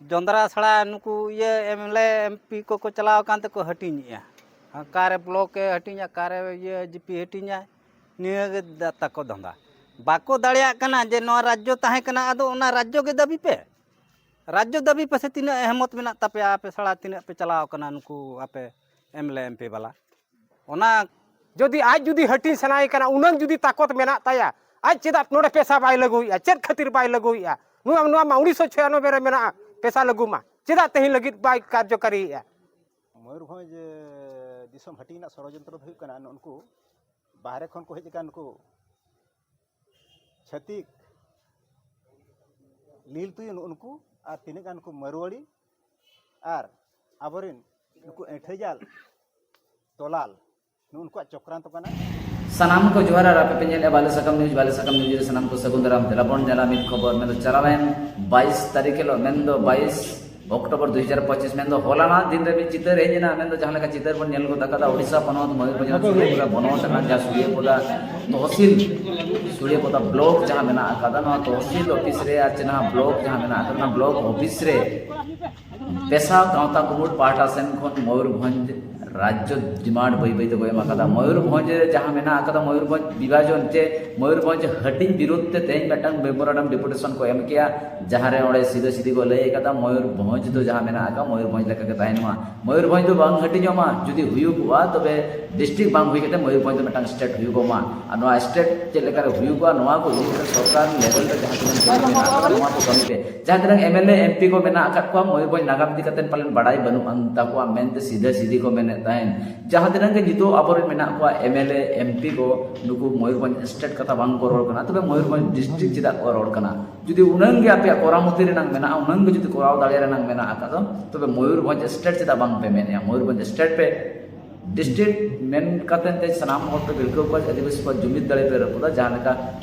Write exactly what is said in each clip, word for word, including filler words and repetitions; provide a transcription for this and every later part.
ᱡᱚᱸᱫᱽᱨᱟ ᱥᱟᱲᱟ ᱱᱩᱠᱩ ᱤᱭᱟᱹ M L A M P ᱠᱚᱠᱚ ᱪᱟᱞᱟᱣ ᱟᱠᱟᱱ ᱛᱮᱠᱚ ᱦᱟᱹᱴᱤᱧᱮᱜᱼᱟ᱾ ᱚᱠᱟᱨᱮ ᱵᱞᱚᱠ ᱮ ᱦᱟᱹᱴᱤᱧᱟ, ᱚᱠᱟᱨᱮ ᱤᱭᱟᱹ ᱡᱤ ᱯᱤ ᱦᱟᱹᱴᱤᱧᱟᱭ, ᱱᱤᱭᱟᱹ ᱜᱮ ᱫᱟ- ᱛᱟᱠᱚ ᱫᱷᱟᱸᱫᱟ᱾ ᱵᱟᱠᱚ ᱫᱟᱲᱮᱭᱟᱜ ᱠᱟᱱᱟ ᱡᱮ ᱱᱚᱣᱟ ᱨᱟᱡᱽᱡᱚ ᱛᱟᱦᱮᱸ ᱠᱟᱱᱟ, ᱟᱫᱚ ᱚᱱᱟ ᱨᱟᱡᱽᱡᱚ ᱜᱮ ᱫᱟᱹᱵᱤ ᱯᱮ᱾ ᱨᱟᱡᱽᱡᱚ ᱫᱟᱹᱵᱤ ᱯᱮᱥᱮ ᱛᱤᱱᱟᱹᱜ ᱦᱮᱢᱚᱛ ᱢᱮᱱᱟᱜ ᱛᱟᱯᱮᱭᱟ ᱟᱯᱮ ᱥᱟᱲᱟ, ᱛᱤᱱᱟᱹᱜ ᱯᱮ ᱪᱟᱞᱟᱣ ᱠᱟᱱᱟ ᱱᱩᱠᱩ ᱟᱯᱮ M L A M P ᱵᱟᱞᱟ? ᱚᱱᱟ ᱡᱩᱫᱤ ᱟᱡ ᱡᱩᱫᱤ ᱦᱟᱹᱴᱤᱧ ᱥᱟᱱᱟᱭᱮ ᱠᱟᱱᱟ, ᱩᱱᱟᱹᱝ ᱡᱩᱫᱤ ᱛᱟᱠᱚᱛ ᱢᱮᱱᱟᱜ ᱛᱟᱭᱟ, ᱟᱡ ᱪᱮᱫᱟᱜ ᱱᱚᱰᱮ ᱯᱮᱥᱟ ᱵᱟᱭ ᱞᱟᱹᱜᱩᱭᱮᱫᱼᱟ? ᱪᱮᱫ ᱠᱷᱟᱹᱛᱤᱨ ᱵᱟᱭ ᱞᱟᱹᱜᱩᱭᱮᱫᱼᱟ? ᱱᱚᱣᱟ, ᱱᱚᱣᱟ ᱢᱟ ᱩᱱᱤᱥᱥᱚ ᱪᱷᱤᱭᱟᱱᱚᱵᱵᱳᱭ ᱨᱮ ᱢᱮᱱᱟᱜᱼᱟ ᱯᱮᱥᱟ ᱞᱟᱹᱜᱩ ᱢᱟ, ᱪᱮᱫᱟᱜ ᱛᱮᱦᱮᱧ ᱞᱟᱹᱜᱤᱫ ᱵᱟᱭ ᱠᱟᱨᱡᱚᱠᱟᱨᱤᱭᱮᱫᱼᱟ? ᱢᱚᱭᱩᱨᱵᱷᱚᱸᱡᱽ ᱫᱤᱥᱚᱢ ᱦᱟᱹᱴᱤᱧ ᱨᱮᱱᱟᱜ ᱥᱚᱲᱚᱡᱚᱱᱛᱨᱚ ᱫᱚ ᱦᱩᱭᱩᱜ ᱠᱟᱱᱟ, ᱱᱩᱠᱩ ᱵᱟᱦᱨᱮ ᱠᱷᱚᱱ ᱠᱚ ᱦᱮᱡ ᱟᱠᱟᱱ ᱱᱩᱠᱩ ᱪᱷᱟᱹᱛᱤᱠ ᱞᱤᱞ ᱛᱩᱭᱩ ᱱᱩᱜᱼᱩ ᱱᱩᱠᱩ ᱟᱨ ᱛᱤᱱᱟᱹᱜ ᱜᱟᱱ ᱱᱩᱠᱩ ᱢᱟᱨᱣᱟᱲᱤ ᱟᱨ ᱟᱵᱚᱨᱮᱱ ᱱᱩᱠᱩ ᱮᱸᱴᱷᱟᱹᱡᱟᱞ ᱛᱚᱞᱟᱞ ᱱᱩᱜᱼᱩ ᱱᱩᱠᱩᱣᱟᱜ ᱪᱚᱠᱨᱟᱱᱛᱚ ᱠᱟᱱᱟ᱾ ᱥᱟᱱᱟᱢ ᱠᱚ ᱡᱚᱦᱟᱨ ᱟᱨ ᱟᱯᱮ ᱯᱮ ᱧᱮᱞᱮᱫᱼᱟ ᱵᱟᱞᱮ ᱥᱟᱠᱟᱢ ᱱᱤᱭᱩᱡᱽ᱾ ᱵᱟᱞᱮ ᱥᱟᱠᱟᱢ ᱱᱤᱭᱩᱡᱽ ᱨᱮ ᱥᱟᱱᱟᱢ ᱠᱚ ᱥᱟᱹᱜᱩᱱ ᱫᱟᱨᱟᱢ᱾ ᱫᱮᱞᱟ ᱵᱚᱱ ᱧᱮᱞᱟ ᱢᱤᱫ ᱠᱷᱚᱵᱚᱨ, ᱢᱮᱱᱫᱚ ᱪᱟᱞᱟᱣᱮᱱ ᱵᱟᱭᱤᱥ ᱛᱟᱹᱨᱤᱠᱷ ᱦᱤᱞᱳᱜ, ᱢᱮᱱᱫᱚ ᱵᱟᱭᱤᱥ ᱚᱠᱴᱳᱵᱚᱨ ᱫᱩ ᱦᱟᱡᱟᱨ ᱯᱚᱸᱪᱤᱥ, ᱢᱮᱱᱫᱚ ᱦᱚᱞᱟᱱᱟᱜ ᱫᱤᱱ ᱨᱮ ᱢᱤᱫ ᱪᱤᱛᱟᱹᱨ ᱦᱮᱡ ᱮᱱᱟ᱾ ᱢᱮᱱᱫᱚ ᱡᱟᱦᱟᱸ ᱞᱮᱠᱟ ᱪᱤᱛᱟᱹᱨ ᱵᱚᱱ ᱧᱮᱞ ᱜᱚᱫ ᱟᱠᱟᱫᱟ, ᱳᱰᱤᱥᱟ ᱯᱚᱱᱚᱛ ᱢᱚᱭᱩᱨᱵᱷᱚᱸᱡᱽ ᱨᱮᱱᱟᱜ ᱥᱩᱲᱤᱭᱟᱹᱯᱚᱫᱟ ᱵᱚᱱᱚᱛ ᱨᱮᱱᱟᱜ ᱡᱟᱦᱟᱸ ᱥᱩᱲᱤᱭᱟᱹᱯᱚᱫᱟ ᱛᱚᱦᱥᱤᱞ, ᱥᱩᱲᱤᱭᱟᱹᱯᱚᱫᱟ ᱵᱞᱚᱠ ᱡᱟᱦᱟᱸ ᱢᱮᱱᱟᱜ ᱟᱠᱟᱫᱟ, ᱱᱚᱣᱟ ᱛᱚᱦᱥᱤᱞ ᱚᱯᱷᱤᱥ ᱨᱮ ᱟᱨ ᱪᱮ ᱱᱚᱣᱟ ᱵᱞᱚᱠ ᱡᱟᱦᱟᱸ ᱢᱮᱱᱟᱜ ᱟᱠᱟᱫᱟ, ᱚᱱᱟ ᱵᱞᱚᱠ ᱚᱯᱷᱤᱥ ᱨᱮ ᱯᱮᱥᱟ ᱜᱟᱶᱛᱟ ᱠᱩᱢᱩᱴ ᱯᱟᱦᱴᱟ ᱥᱮᱱ ᱠᱷᱚᱱ ᱢᱚᱭᱩᱨᱵᱷᱚᱸᱡᱽ ᱨᱟᱡᱽᱡᱚ ᱰᱤᱢᱟᱱᱰ ᱵᱟᱹᱭ ᱵᱟᱹᱭ ᱛᱮᱠᱚ ᱮᱢ ᱟᱠᱟᱫᱟ᱾ ᱢᱚᱭᱩᱨᱵᱷᱚᱸᱡᱽ ᱨᱮ ᱡᱟᱦᱟᱸ ᱢᱮᱱᱟᱜ ᱟᱠᱟᱫᱟ, ᱢᱚᱭᱩᱨᱵᱷᱚᱸᱡᱽ ᱵᱤᱵᱷᱟᱡᱚᱱ ᱪᱮ ᱢᱚᱭᱩᱨᱵᱷᱚᱸᱡᱽ ᱦᱟᱹᱴᱤᱧ ᱵᱤᱨᱩᱫᱷ ᱛᱮ ᱛᱮᱦᱮᱧ ᱢᱤᱫᱴᱟᱝ ᱢᱮᱢᱳᱨᱟᱱᱰᱟᱢ ᱰᱮᱯᱩᱴᱮᱥᱚᱱ ᱠᱚ ᱮᱢ ᱠᱮᱜᱼᱟ, ᱡᱟᱦᱟᱸ ᱨᱮ ᱚᱸᱰᱮ ᱥᱤᱫᱟᱹ ᱥᱤᱫᱤ ᱠᱚ ᱞᱟᱹᱭ ᱟᱠᱟᱫᱟ, ᱢᱚᱭᱩᱨᱵᱷᱚᱸᱡᱽ ᱫᱚ ᱡᱟᱦᱟᱸ ᱢᱮᱱᱟᱜ ᱟᱠᱟᱫ, ᱢᱚᱭᱩᱨᱵᱷᱚᱸᱡᱽ ᱞᱮᱠᱟ ᱜᱮ ᱛᱟᱦᱮᱱ ᱢᱟ, ᱢᱚᱭᱩᱨᱵᱷᱚᱸᱡᱽ ᱫᱚ ᱵᱟᱝ ᱦᱟᱹᱴᱤᱧᱚᱜ ᱢᱟ᱾ ᱡᱩᱫᱤ ᱦᱩᱭᱩᱜᱚᱜᱼᱟ, ᱛᱚᱵᱮ ᱰᱤᱥᱴᱨᱤᱠᱴ ᱵᱟᱝ ᱦᱩᱭ ᱠᱟᱛᱮ ᱢᱚᱭᱩᱨᱵᱷᱚᱸᱡᱽ ᱫᱚ ᱢᱤᱫᱴᱟᱝ ᱥᱴᱮᱴ ᱦᱩᱭᱩᱜᱚᱜ ᱢᱟ᱾ ᱟᱨ ᱱᱚᱣᱟ ᱥᱴᱮᱴ ᱪᱮᱫ ᱞᱮᱠᱟᱨᱮ ᱦᱩᱭᱩᱜᱚᱜᱼᱟ, ᱱᱚᱣᱟ ᱠᱚ ᱤᱫᱤ ᱠᱟᱛᱮ ᱥᱚᱨᱠᱟᱨ ᱞᱮᱵᱮᱞ ᱨᱮ ᱡᱟᱦᱟᱸ ᱛᱤᱱᱟᱹᱜ ᱠᱟᱹᱢᱤ ᱢᱮᱱᱟᱜ ᱟᱠᱟᱫᱟ, ᱱᱚᱣᱟ ᱠᱚ ᱠᱟᱹᱢᱤ ᱯᱮ᱾ ᱡᱟᱦᱟᱸ ᱛᱤᱱᱟᱹᱜ M L A, M P ᱠᱚ ᱢᱮᱱᱟᱜ ᱟᱠᱟᱫ ᱠᱚᱣᱟ, ᱢᱚᱭᱩᱨᱵᱷᱚᱸᱡᱽ ᱱᱟᱜᱟᱢ ᱤᱫᱤ ᱠᱟᱛᱮ ᱯᱟᱞᱮᱱ ᱵᱟᱲᱟᱭ ᱵᱟᱹᱱᱩᱜ ᱟᱱ ᱛᱟᱠᱚᱣᱟ ᱢᱮᱱᱛᱮ ᱥᱤᱫᱷᱟᱹ ᱥᱤᱫᱷᱤ ᱠᱚ ᱢᱮᱱᱮᱫ ᱛᱟᱦᱮᱸᱱ᱾ ᱡᱟᱦᱟᱸ ᱛᱤᱱᱟᱹᱜ ᱜᱮ ᱱᱤᱛᱚᱜ ᱟᱵᱚᱨᱮᱱ ᱢᱮᱱᱟᱜ ᱠᱚᱣᱟ M L A, M P ᱠᱚ, ᱱᱩᱠᱩ ᱢᱚᱭᱩᱨᱵᱷᱚᱸᱡᱽ ᱥᱴᱮᱴ ᱠᱟᱛᱷᱟ ᱵᱟᱝ ᱠᱚ ᱨᱚᱲ ᱠᱟᱱᱟ, ᱛᱚᱵᱮ ᱢᱚᱭᱩᱨᱵᱷᱚᱸᱡᱽ ᱰᱤᱥᱴᱨᱤᱠᱴ ᱪᱮᱫᱟᱜ ᱠᱚ ᱨᱚᱲ ᱠᱟᱱᱟ? ᱡᱩᱫᱤ ᱩᱱᱟᱹᱝ ᱜᱮ ᱟᱯᱮᱭᱟᱜ ᱠᱚᱨᱟᱣ ᱢᱚᱛᱤ ᱨᱮᱱᱟᱜ ᱢᱮᱱᱟᱜᱼᱟ, ᱩᱱᱟᱹᱝ ᱜᱮ ᱡᱩᱫᱤ ᱠᱚᱨᱟᱣ ᱫᱟᱲᱮ ᱨᱮᱱᱟᱜ ᱢᱮᱱᱟᱜ ᱟᱠᱟᱫ ᱫᱚ, ᱛᱚᱵᱮ ᱢᱚᱭᱩᱨᱵᱷᱚᱸᱡᱽ ᱥᱴᱮᱴ ᱪᱮᱫᱟᱜ ᱵᱟᱝ ᱯᱮ ᱢᱮᱱᱮᱜᱼᱟ? ᱢᱚᱭᱩᱨᱵᱷᱚᱸᱡᱽ ᱥᱴᱮᱴ ᱯᱮ ᱰᱤᱥᱴᱨᱤᱠᱴ ᱢᱮᱱ ᱠᱟᱛᱮ ᱛᱮ ᱥᱟᱱᱟᱢ ᱦᱚᱲ ᱯᱮ ᱵᱷᱤᱲᱠᱟᱹᱣ ᱠᱚᱣᱟ, ᱟᱹᱫᱤᱵᱟᱹᱥᱤ ᱠᱚᱣᱟᱜ ᱡᱩᱢᱤᱫ ᱫᱟᱲᱮ ᱯᱮ ᱨᱟᱹᱯᱩᱫᱟ᱾ ᱡᱟᱦᱟᱸ ᱞᱮᱠᱟ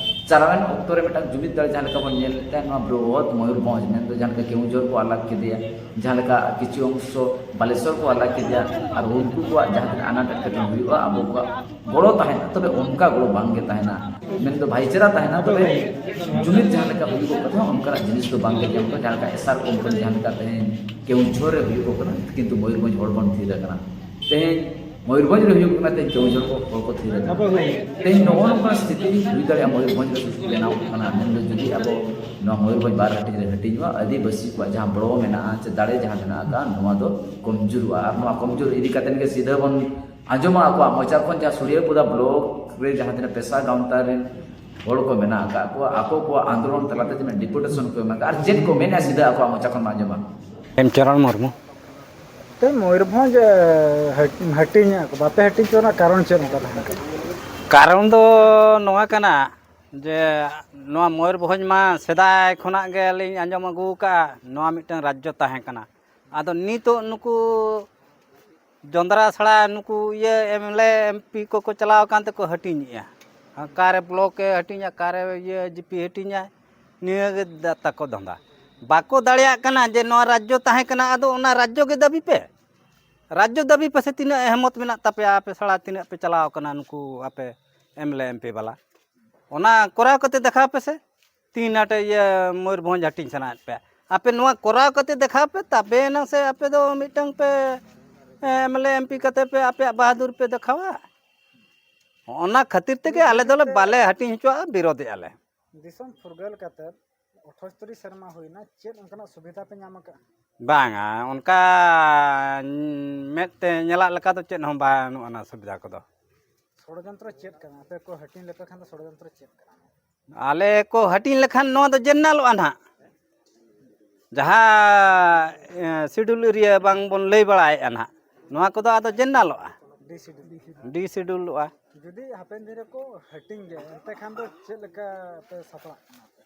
ᱪᱟᱞᱟᱣᱮᱱ ᱚᱠᱛᱚ ᱨᱮ ᱢᱤᱫᱴᱟᱝ ᱡᱩᱢᱤᱫ ᱫᱟᱲᱮ ᱡᱟᱦᱟᱸ ᱞᱮᱠᱟ ᱵᱚᱱ ᱧᱮᱞ ᱞᱮᱫ ᱛᱟᱦᱮᱸᱫ, ᱱᱚᱣᱟ ᱵᱨᱤᱦᱚᱫ ᱢᱚᱭᱩᱨᱵᱷᱚᱸᱡᱽ, ᱢᱮᱱᱫᱚ ᱡᱟᱦᱟᱸ ᱞᱮᱠᱟ ᱠᱮᱣᱚᱱᱡᱷᱚᱨ ᱠᱚ ᱟᱞᱟᱜᱽ ᱠᱮᱫᱮᱭᱟ, ᱡᱟᱦᱟᱸ ᱞᱮᱠᱟ ᱠᱤᱪᱷᱩ ᱚᱝᱥᱚ ᱵᱟᱞᱮᱥᱚᱨ ᱠᱚ ᱟᱞᱟᱜᱽ ᱠᱮᱫᱮᱭᱟ, ᱟᱨ ᱩᱱᱠᱩ ᱠᱚᱣᱟᱜ ᱡᱟᱦᱟᱸ ᱛᱤᱱᱟᱹᱜ ᱟᱱᱟᱴ ᱮᱴᱠᱮᱴᱚᱬᱮ ᱦᱩᱭᱩᱜᱼᱟ, ᱟᱵᱚ ᱠᱚᱣᱟᱜ ᱜᱚᱲᱚ ᱛᱟᱦᱮᱱᱟ, ᱛᱚᱵᱮ ᱚᱱᱠᱟ ᱜᱚᱲᱚ ᱵᱟᱝᱜᱮ ᱛᱟᱦᱮᱱᱟ᱾ ᱢᱮᱱᱫᱚ ᱵᱷᱟᱭᱪᱟᱨᱟ ᱛᱟᱦᱮᱱᱟ, ᱛᱚᱵᱮ ᱡᱩᱢᱤᱫ ᱡᱟᱦᱟᱸ ᱞᱮᱠᱟ ᱦᱩᱭᱩᱜᱚᱜ ᱠᱟᱱᱟ, ᱚᱱᱠᱟᱱᱟᱜ ᱡᱤᱱᱤᱥ ᱫᱚ ᱵᱟᱝᱜᱮ ᱧᱟᱢᱚᱜᱼᱟ᱾ ᱡᱟᱦᱟᱸ ᱞᱮᱠᱟ ᱮᱥᱟᱨ ᱠᱳᱢᱯᱟᱱᱤ ᱡᱟᱦᱟᱸ ᱞᱮᱠᱟ ᱛᱮᱦᱮᱧ ᱠᱮᱣᱚᱱᱡᱷᱚᱨ ᱨᱮ ᱦᱩᱭᱩᱜᱚᱜ ᱠᱟᱱᱟ, ᱠᱤᱱᱛᱩ ᱢᱚᱭᱩᱨᱵᱷᱚᱸᱡᱽ ᱦᱚᱲ ᱵᱚᱱ ᱛᱷᱤᱨ ᱟᱠᱟᱱᱟ᱾ ᱛᱮᱦᱮᱧ ᱢᱚᱭᱩᱨᱵᱷᱚᱸᱡᱽ ᱨᱮ ᱦᱩᱭᱩᱜ ᱠᱟᱱᱟ, ᱛᱮᱦᱮᱧ ᱠᱮᱣᱚᱱᱡᱷᱚᱨ ᱠᱚ ᱦᱚᱲ ᱠᱚ ᱛᱷᱤᱨ ᱟᱠᱟᱱᱟ᱾ ᱛᱮᱦᱮᱧ ᱱᱚᱜᱼᱚ ᱱᱚᱝᱠᱟᱱ ᱥᱛᱷᱤᱛᱤ ᱦᱩᱭ ᱫᱟᱲᱮᱭᱟᱜᱼᱟ, ᱢᱚᱭᱩᱨᱵᱷᱚᱸᱡᱽ ᱨᱮ ᱥᱩᱥᱩ ᱵᱮᱱᱟᱣ ᱠᱟᱱᱟ᱾ ᱢᱮᱱᱫᱚ ᱡᱩᱫᱤ ᱟᱵᱚ ᱱᱚᱣᱟ ᱢᱚᱭᱩᱨᱵᱷᱚᱸᱡᱽ ᱵᱟᱨ ᱦᱟᱹᱴᱤᱧ ᱨᱮ ᱦᱟᱹᱴᱤᱧᱚᱜᱼᱟ, ᱟᱹᱫᱤᱵᱟᱹᱥᱤ ᱠᱚᱣᱟᱜ ᱡᱟᱦᱟᱸ ᱵᱚᱲᱚ ᱢᱮᱱᱟᱜᱼᱟ ᱥᱮ ᱫᱟᱲᱮ ᱡᱟᱦᱟᱸ ᱢᱮᱱᱟᱜ ᱟᱠᱟᱫ, ᱱᱚᱣᱟ ᱫᱚ ᱠᱚᱢᱡᱳᱨᱚᱜᱼᱟ᱾ ᱟᱨ ᱱᱚᱣᱟ ᱠᱚᱢᱡᱳᱨ ᱤᱫᱤ ᱠᱟᱛᱮᱫ ᱜᱮ ᱥᱤᱫᱷᱟᱹ ᱵᱚᱱ ᱟᱸᱡᱚᱢᱟ ᱟᱠᱚᱣᱟᱜ ᱢᱚᱪᱟ ᱠᱷᱚᱱ, ᱡᱟᱦᱟᱸ ᱥᱩᱲᱤᱭᱟᱹᱯᱚᱫᱟ ᱵᱞᱚᱠ ᱨᱮ ᱡᱟᱦᱟᱸ ᱛᱤᱱᱟᱹᱜ ᱯᱮᱥᱟ ᱜᱟᱶᱛᱟ ᱨᱮᱱ ᱦᱚᱲ ᱠᱚ ᱢᱮᱱᱟᱜ ᱟᱠᱟᱫ ᱠᱚᱣᱟ, ᱟᱠᱚ ᱠᱚᱣᱟᱜ ᱟᱱᱫᱳᱞᱚᱱ ᱛᱟᱞᱟᱛᱮ ᱛᱤᱱᱟᱹᱜ ᱰᱮᱯᱩᱴᱮᱥᱚᱱ ᱠᱚ ᱮᱢ ᱟᱠᱟᱫ, ᱟᱨ ᱪᱮᱫ ᱠᱚ ᱢᱮᱱᱟ, ᱥᱤᱫᱷᱟᱹ ᱟᱠᱚᱣᱟᱜ ᱢᱚᱪᱟ ᱠᱷᱚᱱ ᱵᱚᱱ ᱟᱸᱡᱚᱢᱟ᱾ ᱮᱢ ᱪᱚᱨᱚᱬ ᱢᱩᱨᱢᱩ᱾ ᱛᱮ ᱢᱚᱭᱩᱨᱵᱷᱚᱸᱡᱽ, ᱮ, ᱦᱟᱹᱴ-, ᱦᱟᱹᱴᱤᱧ ᱟᱠᱚ, ᱵᱟᱯᱮ ᱦᱟᱹᱴᱤᱧ ᱦᱚᱪᱚ ᱨᱮᱱᱟᱜ ᱠᱟᱨᱚᱱ ᱪᱮᱫ ᱚᱱᱠᱟ ᱛᱟᱦᱮᱸ ᱠᱟᱱᱟ? ᱠᱟᱨᱚᱱ ᱫᱚ ᱱᱚᱣᱟ ᱠᱟᱱᱟ ᱡᱮ ᱱᱚᱣᱟ ᱢᱚᱭᱩᱨᱵᱷᱚᱸᱡᱽ ᱢᱟ ᱥᱮᱫᱟᱭ ᱠᱷᱚᱱᱟᱜ ᱜᱮ ᱞᱤᱧ ᱟᱸᱡᱚᱢ ᱟᱹᱜᱩ ᱟᱠᱟᱫᱼᱟ, ᱱᱚᱣᱟ ᱢᱤᱫᱴᱟᱝ ᱨᱟᱡᱽᱡᱚ ᱛᱟᱦᱮᱸ ᱠᱟᱱᱟ᱾ ᱟᱫᱚ ᱱᱤᱛᱚᱜ ᱱᱩᱠᱩ ᱡᱚᱸᱫᱽᱨᱟ ᱥᱟᱲᱟ ᱱᱩᱠᱩ ᱤᱭᱟᱹ M L A M P ᱠᱚᱠᱚ ᱪᱟᱞᱟᱣ ᱟᱠᱟᱱ ᱛᱮᱠᱚ ᱦᱟᱹᱴᱤᱧᱮᱜᱼᱟ᱾ ᱚᱠᱟᱨᱮ ᱵᱞᱚᱠ ᱮ ᱦᱟᱹᱴᱤᱧᱟ, ᱚᱠᱟᱨᱮ ᱤᱭᱟᱹ ᱡᱤ ᱯᱤ ᱦᱟᱹᱴᱤᱧᱟᱭ, ᱱᱤᱭᱟᱹ ᱜᱮ ᱫᱟ-, ᱛᱟᱠᱚ ᱫᱷᱟᱸᱫᱟ᱾ ᱵᱟᱠᱚ ᱫᱟᱲᱮᱭᱟᱜ ᱠᱟᱱᱟ ᱡᱮ ᱱᱚᱣᱟ ᱨᱟᱡᱽᱡᱚ ᱛᱟᱦᱮᱸ ᱠᱟᱱᱟ, ᱟᱫᱚ ᱚᱱᱟ ᱨᱟᱡᱽᱡᱚ ᱜᱮ ᱫᱟᱹᱵᱤ ᱯᱮ᱾ ᱨᱟᱡᱽᱡᱚ ᱫᱟᱹᱵᱤ ᱯᱟᱥᱮ ᱛᱤᱱᱟᱹᱜ ᱮᱦᱢᱚᱛ ᱢᱮᱱᱟᱜ ᱛᱟᱯᱮᱭᱟ, ᱟᱯᱮ ᱥᱟᱲᱟ ᱛᱤᱱᱟᱹᱜ ᱯᱮ ᱪᱟᱞᱟᱣ ᱠᱟᱱᱟ ᱱᱩᱠᱩ ᱟᱯᱮ M L A M P ᱵᱟᱞᱟ? ᱚᱱᱟ ᱠᱚᱨᱟᱣ ᱠᱟᱛᱮ ᱫᱮᱠᱷᱟᱣ ᱯᱮ ᱥᱮ, ᱛᱤᱱ ᱟᱴᱮ ᱤᱭᱟᱹ ᱢᱚᱭᱩᱨᱵᱷᱚᱸᱡᱽ ᱦᱟᱹᱴᱤᱧ ᱥᱟᱱᱟᱭᱮᱫ ᱯᱮᱭᱟ᱾ ᱟᱯᱮ ᱱᱚᱣᱟ ᱠᱚᱨᱟᱣ ᱠᱟᱛᱮ ᱫᱮᱠᱷᱟᱣ ᱯᱮ, ᱛᱟᱵᱮ ᱮᱱᱟᱝ ᱥᱮ ᱟᱯᱮ ᱫᱚ ᱢᱤᱫᱴᱟᱝ ᱯᱮ, ᱮ, M L A M P ᱠᱟᱛᱮ ᱯᱮ ᱟᱯᱮᱭᱟᱜ ᱵᱟᱦᱟᱫᱩᱨ ᱯᱮ ᱫᱮᱠᱷᱟᱣᱟ᱾ ᱚᱱᱟ ᱠᱷᱟᱹᱛᱤᱨ ᱛᱮᱜᱮ ᱟᱞᱮ ᱫᱚᱞᱮ ᱵᱟᱞᱮ ᱦᱟᱹᱴᱤᱧ ᱦᱚᱪᱚᱣᱟᱜᱼᱟ, ᱵᱤᱨᱳᱫᱷᱮᱜᱼᱟ ᱞᱮ᱾ ᱫᱤᱥᱚᱢ ᱯᱷᱩᱨᱜᱟᱹᱞ ᱠᱟᱛᱮ ᱟᱴᱷᱟᱥᱛᱨᱤ ᱥᱮᱨᱢᱟ ᱦᱩᱭᱱᱟ, ᱪᱮᱫ ᱚᱱᱠᱟᱱᱟᱜ ᱥᱩᱵᱤᱫᱷᱟ ᱯᱮ ᱧᱟᱢ ᱟᱠᱟᱫᱼᱟ? ᱵᱟᱝᱟ, ᱚᱱᱠᱟ ᱢᱮᱫ ᱛᱮ ᱧᱮᱞᱟᱜ ᱞᱮᱠᱟ ᱫᱚ ᱪᱮᱫ ᱦᱚᱸ ᱵᱟᱹᱱᱩᱜ ᱟᱱᱟ ᱥᱩᱵᱤᱫᱷᱟ ᱠᱚᱫᱚ᱾ ᱥᱚᱲᱚᱡᱚᱱᱛᱨᱚ ᱪᱮᱫ ᱠᱟᱱᱟ? ᱟᱯᱮ ᱠᱚ ᱦᱟᱹᱴᱤᱧ ᱞᱮᱯᱮ ᱠᱷᱟᱱ ᱫᱚ ᱥᱚᱲᱚᱡᱚᱱᱛᱨᱚ ᱪᱮᱫ ᱠᱟᱱᱟ? ᱟᱞᱮ ᱠᱚ ᱦᱟᱹᱴᱤᱧ ᱞᱮᱠᱷᱟᱱ ᱱᱚᱣᱟ ᱫᱚ ᱡᱮᱱᱟᱞᱚᱜᱼᱟ ᱱᱟᱦᱟᱜ᱾ ᱡᱟᱦᱟᱸ, ᱮ, ᱥᱤᱰᱩᱞ ᱮᱨᱤᱭᱟ ᱵᱟᱝ ᱵᱚᱱ ᱞᱟᱹᱭ ᱵᱟᱲᱟᱭᱮᱫᱼᱟ ᱱᱟᱦᱟᱜ, ᱱᱚᱣᱟ ᱠᱚᱫᱚ ᱟᱫᱚ ᱡᱮᱱᱟᱞᱚᱜᱼᱟ᱾ ᱰᱤ ᱥᱤᱰᱩᱞ᱾ ᱰᱤ ᱥᱤᱰᱩᱞᱚᱜᱼᱟ᱾ ᱡᱩᱫᱤ ᱦᱟᱯᱮᱱ ᱫᱤᱱ ᱨᱮᱠᱚ ᱦᱟᱹᱴᱤᱧ ᱜᱮᱭᱟ, ᱮᱱᱛᱮ ᱠᱷᱟᱱ ᱫᱚ ᱪᱮᱫ ᱞᱮᱠᱟ ᱯᱮ ᱥᱟᱯᱲᱟᱜ ᱠᱟᱱᱟ ᱯᱮ?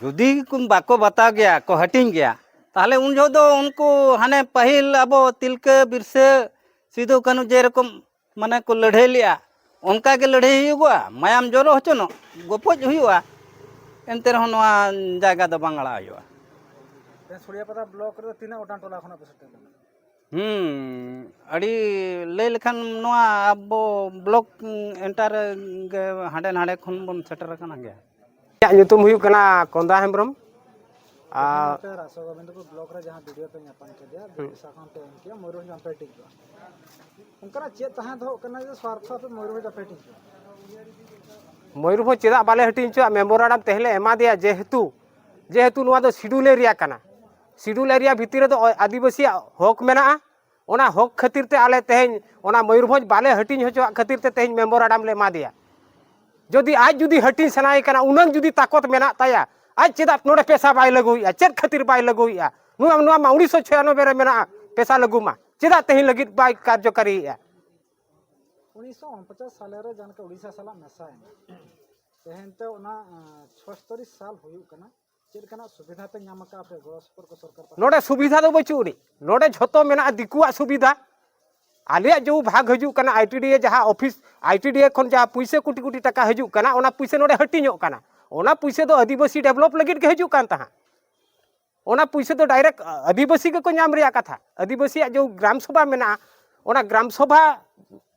ᱡᱩᱫᱤ ᱠᱚ ᱵᱟᱠᱚ ᱵᱟᱛᱟᱣ ᱜᱮᱭᱟ, ᱠᱚ ᱦᱟᱹᱴᱤᱧ ᱜᱮᱭᱟ, ᱛᱟᱦᱚᱞᱮ ᱩᱱ ᱡᱚᱦᱚᱜ ᱫᱚ ᱩᱱᱠᱩ ᱦᱟᱱᱮ ᱯᱟᱹᱦᱤᱞ ᱟᱵᱚ ᱛᱤᱞᱠᱟᱹ ᱵᱤᱨᱥᱟᱹ ᱥᱤᱫᱩ ᱠᱟᱹᱱᱦᱩ ᱡᱮᱨᱚᱠᱚᱢ ᱢᱟᱱᱮ ᱠᱚ ᱞᱟᱹᱲᱦᱟᱹᱭ ᱞᱮᱜᱼᱟ, ᱚᱱᱠᱟ ᱜᱮ ᱞᱟᱹᱲᱦᱟᱹᱭ ᱦᱩᱭᱩᱜᱚᱜᱼᱟ, ᱢᱟᱭᱟᱢ ᱡᱚᱨᱚ ᱦᱚᱪᱚᱱᱚᱜ, ᱜᱚᱯᱚᱡ ᱦᱩᱭᱩᱜᱼᱟ, ᱮᱱᱛᱮ ᱨᱮᱦᱚᱸ ᱱᱚᱣᱟ ᱡᱟᱭᱜᱟ ᱫᱚ ᱵᱟᱝ ᱟᱲᱟᱜ ᱦᱩᱭᱩᱜᱼᱟ᱾ ᱛᱮᱦᱮᱧ ᱥᱩᱲᱤᱭᱟᱯᱟᱛᱟ ᱵᱞᱚᱠ ᱨᱮᱫᱚ ᱛᱤᱱᱟᱹᱜ ᱜᱚᱴᱟᱝ ᱴᱚᱞᱟ ᱠᱷᱚᱱᱟᱜ ᱯᱮ ᱥᱮᱴᱮᱨ ᱞᱮᱱᱟ? ᱦᱩᱸ, ᱟᱹᱰᱤ ᱞᱟᱹᱭ ᱞᱮᱠᱷᱟᱱ ᱱᱚᱣᱟ ᱟᱵᱚ ᱵᱞᱚᱠ ᱮᱱᱴᱟᱨ ᱜᱮ ᱦᱟᱸᱰᱮ ᱱᱟᱰᱮ ᱠᱷᱚᱱ ᱵᱚᱱ ᱥᱮᱴᱮᱨ ᱟᱠᱟᱱᱟ ᱜᱮᱭᱟ᱾ ᱤᱧᱟᱹᱜ ᱧᱩᱛᱩᱢ ᱦᱩᱭᱩᱜ ᱠᱟᱱᱟ ᱠᱚᱱᱫᱟ ᱦᱮᱢᱵᱨᱚᱢ᱾ ᱛᱮᱦᱮᱧ ᱟᱨ ᱟᱯᱮ ᱨᱟᱥᱚ ᱜᱳᱵᱤᱱᱫᱯᱩᱨ ᱵᱞᱚᱠ ᱨᱮ ᱡᱟᱦᱟᱸ ᱵᱤᱰᱤᱳ ᱯᱮ ᱧᱟᱯᱟᱢ ᱠᱮᱫᱮᱭᱟ, ᱦᱩᱸ᱾ ᱵᱤᱰᱤᱳ ᱥᱟᱶ ᱠᱷᱚᱱ ᱯᱮ ᱮᱢ ᱠᱮᱜᱼᱟ, ᱢᱚᱭᱩᱨᱵᱷᱚᱸᱡᱽ ᱵᱟᱝ ᱯᱮ ᱦᱟᱹᱴᱤᱧ ᱠᱚᱜᱼᱟ᱾ ᱚᱱᱠᱟᱱᱟᱜ ᱪᱮᱫ ᱛᱟᱦᱮᱸ ᱫᱚᱦᱚᱜ ᱠᱟᱱᱟ ᱡᱮ ᱥᱣᱟᱨᱛᱷᱚ ᱟᱯᱮ ᱢᱚᱭᱩᱨᱵᱷᱚᱸᱡᱽ ᱵᱟᱯᱮ ᱦᱟᱹᱴᱤᱧ ᱠᱚᱜᱼᱟ? ᱢᱚᱭᱩᱨᱵᱷᱚᱸᱡᱽ ᱪᱮᱫᱟᱜ ᱵᱟᱞᱮ ᱦᱟᱹᱴᱤᱧ ᱦᱚᱪᱚᱣᱟᱜ? ᱢᱮᱢᱳᱨᱟᱱᱰᱟᱢ ᱛᱮᱦᱮᱧ ᱞᱮ ᱮᱢᱟ ᱫᱮᱭᱟ, ᱡᱮᱦᱮᱛᱩ, ᱡᱮᱦᱮᱛᱩ ᱱᱚᱣᱟ ᱫᱚ ᱥᱤᱰᱩᱞ ᱮᱨᱤᱭᱟ ᱠᱟᱱᱟ᱾ ᱥᱤᱰᱩᱞ ᱮᱨᱤᱭᱟ ᱵᱷᱤᱛᱤᱨ ᱨᱮᱫᱚ ᱟᱹᱫᱤᱵᱟᱹᱥᱤᱭᱟᱜ ᱦᱚᱠ ᱢᱮᱱᱟᱜᱼᱟ᱾ ᱚᱱᱟ ᱦᱚᱠ ᱠᱷᱟᱹᱛᱤᱨ ᱛᱮ ᱟᱞᱮ ᱛᱮᱦᱮᱧ ᱚᱱᱟ ᱢᱚᱭᱩᱨᱵᱷᱚᱸᱡᱽ ᱵᱟᱞᱮ ᱦᱟᱹᱴᱤᱧ ᱦᱚᱪᱚᱣᱟᱜ ᱠᱷᱟᱹᱛᱤᱨ ᱛᱮ ᱛᱮᱦᱮᱧ ᱢᱮᱢᱳᱨᱟᱱᱰᱟᱢ ᱞᱮ ᱮᱢᱟ ᱫᱮᱭᱟ᱾ ᱡᱩᱫᱤ ᱟᱡ ᱡᱩᱫᱤ ᱦᱟᱹᱴᱤᱧ ᱥᱟᱱᱟᱭᱮ ᱠᱟᱱᱟ, ᱩᱱᱟᱹᱝ ᱡᱩᱫᱤ ᱛᱟᱠᱚᱛ ᱢᱮᱱᱟᱜ ᱛᱟᱭᱟ, ᱟᱡ ᱪᱮᱫᱟᱜ ᱱᱚᱰᱮ ᱯᱮᱥᱟ ᱵᱟᱭ ᱞᱟᱹᱜᱩᱭᱮᱫᱼᱟ? ᱪᱮᱫ ᱠᱷᱟᱹᱛᱤᱨ ᱵᱟᱭ ᱞᱟᱹᱜᱩᱭᱮᱫᱼᱟ? ᱱᱚᱣᱟ, ᱱᱚᱣᱟ ᱢᱟ ᱩᱱᱤᱥᱥᱚ ᱪᱷᱤᱭᱟᱱᱚᱵᱵᱳᱭ ᱨᱮ ᱢᱮᱱᱟᱜᱼᱟ, ᱯᱮᱥᱟ ᱞᱟᱹᱜᱩ ᱢᱟ᱾ ᱪᱮᱫᱟᱜ ᱛᱮᱦᱮᱧ ᱞᱟᱹᱜᱤᱫ ᱵᱟᱭ ᱠᱟᱨᱡᱚᱠᱟᱨᱤᱭᱮᱫᱼᱟ? ᱩᱱᱤᱥᱥᱚ ᱩᱱᱯᱚᱪᱟᱥ ᱥᱟᱞᱮ ᱨᱮ ᱡᱟᱦᱟᱸ ᱞᱮᱠᱟ ᱩᱲᱤᱥᱥᱟ ᱥᱟᱞᱟᱜ ᱢᱮᱥᱟᱭᱮᱱᱟ, ᱛᱮᱦᱮᱧ ᱛᱮ ᱚᱱᱟ, ᱟᱸ, ᱪᱷᱚᱥᱛᱚᱨᱤ ᱥᱟᱞ ᱦᱩᱭᱩᱜ ᱠᱟᱱᱟ᱾ ᱪᱮᱫ ᱞᱮᱠᱟᱱᱟᱜ ᱥᱩᱵᱤᱫᱷᱟ ᱯᱮ ᱧᱟᱢ ᱟᱠᱟᱫᱼᱟ ᱟᱯᱮ ᱜᱚᱲᱚ ᱥᱚᱯᱚᱦᱚᱫ ᱠᱚ ᱥᱚᱨᱠᱟᱨ ᱯᱟᱦᱴᱟ? ᱱᱚᱰᱮ ᱥᱩᱵᱤᱫᱷᱟ ᱫᱚ ᱵᱟᱹᱪᱩᱜ ᱟᱹᱱᱤᱡ᱾ ᱱᱚᱰᱮ ᱡᱷᱚᱛᱚ ᱢᱮᱱᱟᱜᱼᱟ ᱫᱤᱠᱩᱣᱟᱜ ᱥᱩᱵᱤᱫᱷᱟ᱾ ᱟᱞᱮᱭᱟᱜ ᱡᱮ ᱵᱷᱟᱜᱽ ᱦᱤᱡᱩᱜ ᱠᱟᱱᱟ, ᱟᱭ ᱴᱤ ᱰᱤ ᱮ ᱡᱟᱦᱟᱸ ᱚᱯᱷᱤᱥ, ᱟᱭ ᱴᱤ ᱰᱤ ᱮ ᱠᱷᱚᱱ ᱡᱟᱦᱟᱸ ᱯᱩᱭᱥᱟᱹ ᱠᱳᱴᱤ ᱠᱳᱴᱤ ᱴᱟᱠᱟ ᱦᱤᱡᱩᱜ ᱠᱟᱱᱟ, ᱚᱱᱟ ᱯᱩᱭᱥᱟᱹ ᱱᱚᱰᱮ ᱦᱟᱹᱴᱤᱧᱚᱜ ᱠᱟᱱᱟ᱾ ᱚᱱᱟ ᱯᱩᱭᱥᱟᱹ ᱫᱚ ᱟᱹᱫᱤᱵᱟᱹᱥᱤ ᱰᱮᱵᱷᱞᱚᱯ ᱞᱟᱹᱜᱤᱫ ᱜᱮ ᱦᱤᱡᱩᱜ ᱠᱟᱱ ᱛᱟᱦᱮᱸᱫ᱾ ᱚᱱᱟ ᱯᱩᱭᱥᱟᱹ ᱫᱚ ᱰᱟᱭᱨᱮᱠᱴ ᱟᱹᱫᱤᱵᱟᱹᱥᱤ ᱜᱮᱠᱚ ᱧᱟᱢ ᱨᱮᱭᱟᱜ ᱠᱟᱛᱷᱟ᱾ ᱟᱹᱫᱤᱵᱟᱹᱥᱤᱭᱟᱜ ᱡᱮ ᱜᱨᱟᱢ ᱥᱚᱵᱷᱟ ᱢᱮᱱᱟᱜᱼᱟ, ᱚᱱᱟ ᱜᱨᱟᱢ ᱥᱚᱵᱷᱟ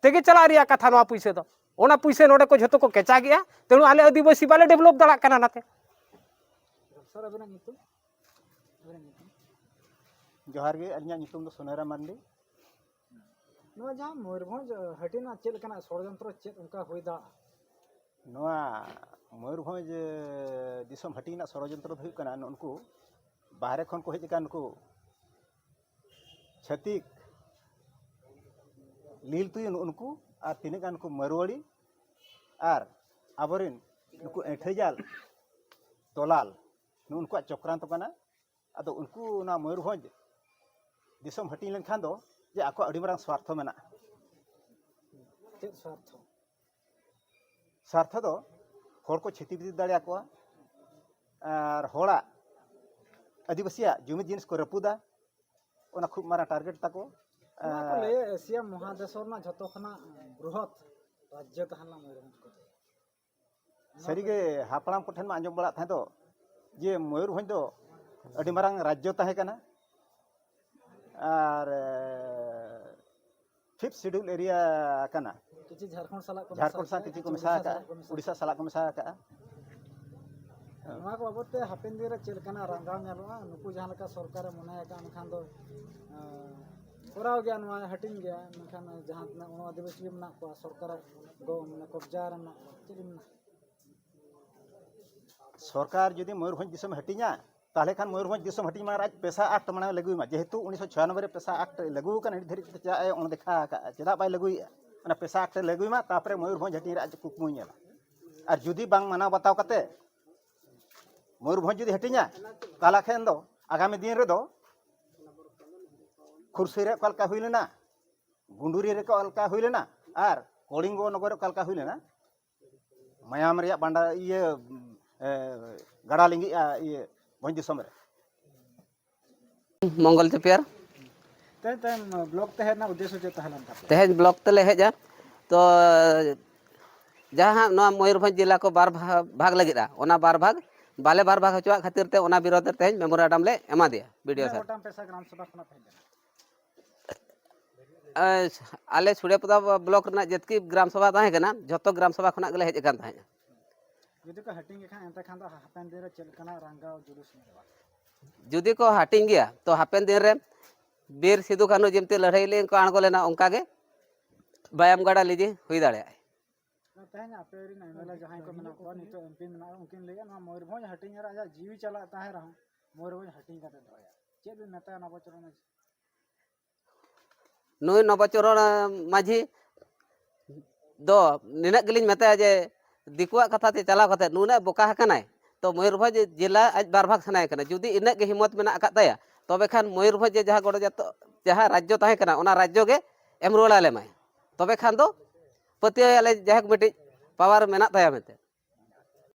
ᱛᱮᱜᱮ ᱪᱟᱞᱟᱜ ᱨᱮᱭᱟᱜ ᱠᱟᱛᱷᱟ ᱱᱚᱣᱟ ᱯᱩᱭᱥᱟᱹ ᱫᱚ᱾ ᱚᱱᱟ ᱯᱩᱭᱥᱟᱹ ᱱᱚᱰᱮ ᱠᱚ ᱡᱷᱚᱛᱚ ᱠᱚ ᱠᱮᱪᱟᱜᱮᱜᱼᱟ, ᱛᱮᱱᱩ ᱟᱞᱮ ᱟᱹᱫᱤᱵᱟᱹᱥᱤ ᱵᱟᱞᱮ ᱰᱮᱵᱷᱞᱚᱯ ᱫᱟᱲᱮᱭᱟᱜ ᱠᱟᱱᱟ ᱚᱱᱟᱛᱮ᱾ ᱥᱟᱨ, ᱟᱵᱮᱱᱟᱜ ᱧᱩᱛᱩᱢ? ᱟᱵᱮᱱᱟᱜ ᱧᱩᱛᱩᱢ? ᱡᱚᱦᱟᱨ ᱜᱮ, ᱟᱹᱞᱤᱧᱟᱜ ᱧᱩᱛᱩᱢ ᱫᱚ ᱥᱩᱱᱟᱹᱨᱟᱢ ᱢᱟᱨᱰᱤ᱾ ᱱᱚᱣᱟ ᱡᱟᱦᱟᱸ ᱢᱚᱭᱩᱨᱵᱷᱚᱸᱡᱽ, ᱟᱹ, ᱦᱟᱹᱴᱤᱧ ᱨᱮᱱᱟᱜ ᱪᱮᱫ ᱞᱮᱠᱟᱱᱟᱜ ᱥᱚᱲᱭᱚᱱᱛᱨᱚ ᱪᱮᱫ ᱚᱱᱠᱟ ᱦᱩᱭ ᱫᱟᱲᱮᱭᱟᱜᱼᱟ? ᱱᱚᱣᱟ ᱢᱚᱭᱩᱨᱵᱷᱚᱸᱡᱽ, ᱟᱹ, ᱫᱤᱥᱚᱢ ᱦᱟᱹᱴᱤᱧ ᱨᱮᱱᱟᱜ ᱥᱚᱲᱭᱚᱱᱛᱨᱚ ᱫᱚ ᱦᱩᱭᱩᱜ ᱠᱟᱱᱟ, ᱱᱩᱜᱼᱩ ᱱᱩᱠᱩ ᱵᱟᱦᱨᱮ ᱠᱷᱚᱱ ᱠᱚ ᱦᱮᱡ ᱟᱠᱟᱱ ᱱᱩᱠᱩ ᱪᱷᱟᱹᱛᱤᱠ, ᱞᱤᱞ ᱛᱩᱭᱩ, ᱱᱩᱜᱼᱩ ᱱᱩᱠᱩ ᱟᱨ ᱛᱤᱱᱟᱹᱜ ᱜᱟᱱ ᱱᱩᱠᱩ ᱢᱟᱨᱣᱟᱲᱤ ᱟᱨ ᱟᱵᱚᱨᱮᱱ ᱱᱩᱠᱩ ᱮᱸᱴᱷᱟᱹᱡᱟᱞ ᱫᱚᱞᱟᱞ, ᱱᱩᱜᱼᱩ ᱱᱩᱠᱩᱣᱟᱜ ᱪᱚᱠᱨᱟᱱᱛᱚ ᱠᱟᱱᱟ᱾ ᱟᱫᱚ ᱩᱱᱠᱩ ᱚᱱᱟ ᱢᱚᱭᱩᱨᱵᱷᱚᱸᱡᱽ ᱫᱤᱥᱚᱢ ᱦᱟᱹᱴᱤᱧ ᱞᱮᱱᱠᱷᱟᱱ ᱫᱚ ᱡᱮ ᱟᱠᱚᱣᱟᱜ ᱟᱹᱰᱤ ᱢᱟᱨᱟᱝ ᱥᱣᱟᱨᱛᱷᱚ ᱢᱮᱱᱟᱜᱼᱟ᱾ ᱪᱮᱫ ᱥᱣᱟᱨᱛᱷᱚ? ᱥᱣᱟᱨᱛᱷᱚ ᱫᱚ ᱦᱚᱲ ᱠᱚ ᱪᱷᱤᱛᱤ ᱵᱤᱛᱤ ᱫᱟᱲᱮᱭᱟᱠᱚᱣᱟ, ᱟᱨ ᱦᱚᱲᱟᱜ, ᱟᱹᱫᱤᱵᱟᱹᱥᱤᱭᱟᱜ ᱡᱩᱢᱤ ᱡᱤᱱᱤᱥ ᱠᱚ ᱨᱟᱹᱯᱩᱫᱟ, ᱚᱱᱟ ᱠᱷᱩᱵ ᱢᱟᱨᱟᱝ ᱴᱟᱨᱜᱮᱴ ᱛᱟᱠᱚ᱾ ᱱᱚᱣᱟ ᱠᱚ ᱟᱨ ᱞᱟᱹᱭᱟ ᱮᱥᱤᱭᱟ ᱢᱚᱦᱟᱫᱮᱥ ᱨᱮᱱᱟᱜ ᱡᱷᱚᱛᱚ ᱠᱷᱚᱱᱟᱜ ᱵᱨᱚᱦᱚᱛ ᱨᱟᱡᱽᱡᱚ ᱛᱟᱦᱮᱸ ᱞᱮᱱᱟ ᱢᱚᱭᱩᱨᱵᱷᱚᱸᱡᱽ ᱠᱚᱫᱚ᱾ ᱥᱟᱹᱨᱤᱜᱮ ᱦᱟᱯᱲᱟᱢ ᱠᱚᱴᱷᱮᱱ ᱢᱟ ᱟᱸᱡᱚᱢ ᱵᱟᱲᱟᱜ ᱛᱟᱦᱮᱸ ᱫᱚ ᱡᱮ ᱢᱚᱭᱩᱨᱵᱷᱚᱸᱡᱽ ᱫᱚ ᱟᱹᱰᱤ ᱢᱟᱨᱟᱝ ᱨᱟᱡᱽᱡᱚ ᱛᱟᱦᱮᱸ ᱠᱟᱱᱟ᱾ ᱟᱨ ᱯᱷᱤᱯᱛᱷ ᱥᱤᱰᱩᱞ ᱮᱨᱤᱭᱟ ᱠᱟᱱᱟ᱾ ᱠᱤᱪᱷᱩ ᱡᱷᱟᱲᱠᱷᱚᱸᱰ ᱥᱟᱞᱟᱜ ᱠᱚ ᱡᱷᱟᱲᱠᱷᱚᱸᱰ ᱢᱮᱥᱟ ᱥᱟᱶ ᱟᱠᱟᱫᱟ, ᱠᱤᱪᱷᱩ ᱠᱤᱪᱷᱩ ᱠᱚ ᱢᱮᱥᱟ ᱩᱲᱤᱥᱥᱟ ᱟᱠᱟᱫᱼᱟ, ᱥᱟᱞᱟᱜ ᱠᱚ ᱢᱮᱥᱟ ᱩᱲᱤᱥᱥᱟ ᱥᱟᱞᱟᱜ ᱠᱚ ᱢᱮᱥᱟ ᱟᱠᱟᱫᱼᱟ᱾ ᱱᱚᱣᱟ ᱠᱚ ᱵᱟᱵᱚᱫ ᱛᱮ ᱦᱟᱯᱮᱱ ᱫᱤᱱ ᱨᱮ ᱪᱮᱫ ᱞᱮᱠᱟᱱᱟᱜ ᱨᱟᱸᱜᱟᱣ ᱧᱮᱞᱚᱜᱼᱟ? ᱱᱩᱠᱩ ᱡᱟᱦᱟᱸ ᱞᱮᱠᱟ ᱥᱚᱨᱠᱟᱨᱮ ᱢᱚᱱᱮ ᱟᱠᱟᱫ, ᱮᱱᱠᱷᱟᱱ ᱫᱚ, ᱟᱸ, ᱠᱚᱨᱟᱣ ᱜᱮᱭᱟ, ᱱᱚᱣᱟ ᱦᱟᱹᱴᱤᱧ ᱜᱮᱭᱟ, ᱢᱮᱱᱠᱷᱟᱱ ᱡᱟᱦᱟᱸ ᱛᱤᱱᱟᱹᱜ ᱚᱱᱟ ᱟᱹᱫᱤᱵᱟᱹᱥᱤ ᱢᱮᱱᱟᱜ ᱠᱚᱣᱟ, ᱥᱚᱨᱠᱟᱨᱟᱜ ᱫᱚ ᱢᱟᱱᱮ ᱠᱚᱵᱽᱡᱟ ᱨᱮ ᱢᱮᱱᱟᱜ ᱠᱚᱣᱟ, ᱪᱮᱫ ᱮᱢ ᱢᱮᱱᱟ? ᱥᱚᱨᱠᱟᱨ ᱡᱩᱫᱤ ᱢᱚᱭᱩᱨᱵᱷᱚᱸᱡᱽ ᱫᱤᱥᱚᱢ ᱦᱟᱹᱴᱤᱧᱟ, ᱛᱟᱦᱚᱞᱮ ᱠᱷᱟᱱ ᱢᱚᱭᱩᱨᱵᱷᱚᱸᱡᱽ ᱫᱤᱥᱚᱢ ᱦᱟᱹᱴᱤᱧ ᱢᱟ ᱟᱡ ᱯᱮᱥᱟ ᱟᱠᱴ ᱢᱟᱱᱮ ᱞᱟᱹᱜᱩᱭ ᱢᱟ, ᱡᱮᱦᱮᱛᱩ ᱩᱱᱤᱥᱥᱚ ᱪᱷᱤᱭᱟᱱᱚᱵᱵᱳᱭ ᱨᱮ ᱯᱮᱥᱟ ᱟᱠᱴ ᱞᱟᱹᱜᱩ ᱟᱠᱟᱱᱟ, ᱟᱹᱰᱤ ᱫᱷᱟᱹᱨᱤᱡ ᱛᱮ ᱪᱟᱜ ᱮ ᱚᱱᱟ ᱫᱮᱠᱷᱟ ᱟᱠᱟᱫᱼᱟ, ᱪᱮᱫᱟᱜ ᱵᱟᱭ ᱞᱟᱹᱜᱩᱭᱮᱫᱼᱟ? ᱚᱱᱟ ᱯᱮᱥᱟ ᱟᱠᱴ ᱞᱟᱹᱜᱩᱭ ᱢᱟ, ᱛᱟᱨᱯᱚᱨᱮ ᱢᱚᱭᱩᱨᱵᱷᱚᱸᱡᱽ ᱦᱟᱹᱴᱤᱧ ᱨᱮ ᱟᱡ ᱠᱩᱠᱢᱩᱭ ᱧᱮᱞᱟ᱾ ᱟᱨ ᱡᱩᱫᱤ ᱵᱟᱝ ᱢᱟᱱᱟᱣ ᱵᱟᱛᱟᱣ ᱠᱟᱛᱮ ᱢᱚᱭᱩᱨᱵᱷᱚᱸᱡᱽ ᱡᱩᱫᱤ ᱦᱟᱹᱴᱤᱧᱟ, ᱛᱟᱦᱚᱞᱮ ᱠᱷᱟᱱ ᱫᱚ ᱟᱜᱟᱢᱤ ᱫᱤᱱ ᱨᱮᱫᱚ ᱠᱷᱩᱨᱥᱤ ᱨᱮ ᱚᱠᱟ ᱞᱮᱠᱟ ᱦᱩᱭ ᱞᱮᱱᱟ, ᱜᱩᱸᱰᱩᱨᱤ ᱨᱮ ᱚᱠᱟ ᱞᱮᱠᱟ ᱦᱩᱭ ᱞᱮᱱᱟ, ᱟᱨ ᱠᱚᱞᱤᱝᱜᱚ ᱱᱚᱜᱚᱨ ᱨᱮ ᱚᱠᱟ ᱞᱮᱠᱟ ᱦᱩᱭ ᱞᱮᱱᱟ, ᱢᱟᱭᱟᱢ ᱨᱮᱭᱟᱜ ᱵᱟᱸᱰᱟ ᱤᱭᱟᱹ, ᱮ, ᱜᱟᱰᱟ ᱞᱤᱸᱜᱤᱜᱼᱟ ᱤᱭᱟᱹ ᱵᱷᱚᱸᱡᱽ ᱫᱤᱥᱚᱢ ᱨᱮ᱾ ᱢᱚᱝᱜᱚᱞ ᱪᱟᱹᱯᱤᱭᱟᱨ᱾ ᱛᱮᱦᱮᱧ, ᱛᱮᱦᱮᱧ ᱵᱞᱚᱠ ᱛᱮ ᱦᱮᱡ ᱨᱮᱱᱟᱜ ᱩᱫᱽᱫᱮᱥᱥᱚ ᱪᱮᱫ ᱛᱟᱦᱮᱸ ᱞᱮᱱ ᱛᱟᱯᱮᱭᱟ? ᱛᱮᱦᱮᱧ ᱵᱞᱚᱠ ᱛᱮᱞᱮ ᱦᱮᱡᱼᱟ, ᱛᱚ ᱡᱟᱦᱟᱸ ᱱᱚᱣᱟ ᱢᱚᱭᱩᱨᱵᱷᱚᱸᱡᱽ ᱡᱮᱞᱟ ᱠᱚ ᱵᱟᱨ ᱵᱷᱟ-, ᱵᱷᱟᱜᱽ ᱞᱟᱹᱜᱤᱫᱼᱟ, ᱚᱱᱟ ᱵᱟᱨ ᱵᱷᱟᱜᱽ ᱵᱟᱞᱮ ᱵᱟᱨ ᱵᱷᱟᱜᱽ ᱦᱚᱪᱚᱣᱟᱜ ᱠᱷᱟᱹᱛᱤᱨ ᱛᱮ ᱚᱱᱟ ᱵᱤᱨᱳᱫᱷ ᱨᱮ ᱛᱮᱦᱮᱧ ᱢᱮᱢᱳᱨᱮᱱᱰᱟᱢ ᱞᱮ ᱮᱢᱟ ᱫᱮᱭᱟ ᱵᱤ ᱰᱤ ᱳ ᱛᱤᱱᱟᱹᱜ ᱥᱟᱨ᱾ ᱜᱚᱴᱟᱝ ᱯᱮᱥᱟ ᱜᱨᱟᱢ ᱥᱚᱵᱷᱟ ᱠᱷᱚᱱᱟᱜ ᱯᱮ ᱦᱮᱡ ᱞᱮᱱᱟ? ᱮ, ᱟᱞᱮ ᱥᱩᱲᱤᱭᱟᱯᱚᱫᱟ ᱵᱞᱚᱠ ᱨᱮᱱᱟᱜ ᱡᱮᱛᱠᱤ ᱜᱨᱟᱢ ᱥᱚᱵᱷᱟ ᱛᱟᱦᱮᱸ ᱠᱟᱱᱟ, ᱡᱷᱚᱛᱚ ᱜᱨᱟᱢ ᱥᱚᱵᱷᱟ ᱠᱷᱚᱱᱟᱜ ᱜᱮᱞᱮ ᱦᱮᱡ ᱟᱠᱟᱱ ᱛᱟᱦᱮᱸᱫ᱾ ᱡᱩᱫᱤ ᱠᱚ ᱦᱟᱹᱴᱤᱧ ᱜᱮ ᱠᱷᱟᱱ, ᱮᱱᱛᱮ ᱠᱷᱟᱱ ᱫᱚ ᱦᱟᱯᱮᱱ ᱫᱤᱱ ᱨᱮ ᱪᱮᱫ ᱞᱮᱠᱟᱱᱟᱜ ᱨᱟᱸᱜᱟᱣ ᱡᱩᱞᱩᱥ ᱧᱮᱞᱚᱜᱼᱟ? ᱡᱩᱫᱤ ᱠᱚ ᱦᱟᱹᱴᱤᱧ ᱜᱮᱭᱟ, ᱛᱚ ᱦᱟᱯᱮᱱ ᱫᱤᱱ ᱨᱮ ᱵᱤᱨ ᱥᱤᱫᱩ ᱠᱟᱹᱱᱦᱩ ᱡᱮᱢᱛᱤ ᱞᱟᱹᱲᱦᱟᱹᱭ ᱞᱟᱹᱜᱤᱫ ᱠᱚ ᱟᱬᱜᱚ ᱞᱮᱱᱟ, ᱚᱱᱠᱟ ᱜᱮ ᱵᱟᱭᱟᱢ ᱜᱟᱰᱟ ᱞᱤᱡᱤ ᱦᱩᱭ ᱫᱟᱲᱮᱭᱟᱜᱼᱟ᱾ ᱛᱮᱦᱮᱧ ᱟᱯᱮ ᱨᱮᱱ ᱮᱢ ᱮᱞ ᱮ ᱡᱟᱦᱟᱸᱭ ᱠᱚ ᱢᱮᱱᱟᱜ ᱠᱚᱣᱟ, ᱱᱤᱛᱚᱜ ᱮᱢ ᱯᱤ ᱢᱮᱱᱟᱜ ᱠᱚᱣᱟ, ᱩᱱᱠᱤᱱ ᱞᱟᱹᱭᱮᱫᱼᱟ ᱱᱚᱣᱟ ᱢᱚᱭᱩᱨᱵᱷᱚᱸᱡᱽ ᱦᱟᱹᱴᱤᱧ ᱨᱮ ᱟᱭᱟᱜ ᱡᱤᱣᱤ ᱪᱟᱞᱟᱜ ᱛᱟᱦᱮᱸ ᱨᱮᱦᱚᱸ ᱢᱚᱭᱩᱨᱵᱷᱚᱸᱡᱽ ᱦᱟᱹᱴᱤᱧ ᱠᱟᱛᱮ ᱫᱚᱦᱚᱭᱟ᱾ ᱪᱮᱫ ᱵᱤᱱ ᱢᱮᱛᱟᱭᱟ ᱱᱚᱵᱚᱪᱚᱨᱚᱱ ᱢᱟᱹᱡᱷᱤ? ᱱᱩᱭ ᱱᱚᱵᱚᱪᱚᱨᱚᱱ ᱢᱟᱹᱡᱷᱤ ᱫᱚ ᱱᱤᱱᱟᱹᱜ ᱜᱮᱞᱤᱧ ᱢᱮᱛᱟᱭᱟ ᱡᱮ ᱫᱤᱠᱩᱣᱟᱜ ᱠᱟᱛᱷᱟ ᱛᱮ ᱪᱟᱞᱟᱣ ᱠᱟᱛᱮ ᱱᱩᱱᱟᱹᱜ ᱵᱚᱠᱟ ᱟᱠᱟᱱᱟᱭ, ᱛᱚ ᱢᱚᱭᱩᱨᱵᱷᱚᱸᱡᱽ ᱡᱮᱞᱟ ᱟᱡ ᱵᱟᱨ ᱵᱷᱟᱜᱽ ᱥᱟᱱᱟᱭᱮ ᱠᱟᱱᱟ᱾ ᱡᱩᱫᱤ ᱤᱱᱟᱹᱜ ᱜᱮ ᱦᱤᱢᱢᱚᱛ ᱢᱮᱱᱟᱜ ᱟᱠᱟᱫ ᱛᱟᱭᱟ, ᱛᱚᱵᱮ ᱠᱷᱟᱱ ᱢᱚᱭᱩᱨᱵᱷᱚᱸᱡᱽ ᱡᱮ ᱡᱟᱦᱟᱸ ᱜᱚᱲᱚ ᱡᱚᱛᱚ, ᱡᱟᱦᱟᱸ ᱨᱟᱡᱽᱡᱚ ᱛᱟᱦᱮᱸ ᱠᱟᱱᱟ, ᱚᱱᱟ ᱨᱟᱡᱽᱡᱚ ᱜᱮ ᱮᱢ ᱨᱩᱣᱟᱹᱲ ᱟᱞᱮ ᱢᱟᱭ᱾ ᱛᱚᱵᱮ ᱠᱷᱟᱱ ᱫᱚ ᱯᱟᱹᱛᱭᱟᱹᱣ ᱟᱞᱮ ᱡᱟᱭᱦᱳᱠ ᱢᱤᱫᱴᱤᱡ ᱯᱟᱣᱟᱨ ᱢᱮᱱᱟᱜ ᱛᱟᱭᱟ ᱢᱮᱱᱛᱮ᱾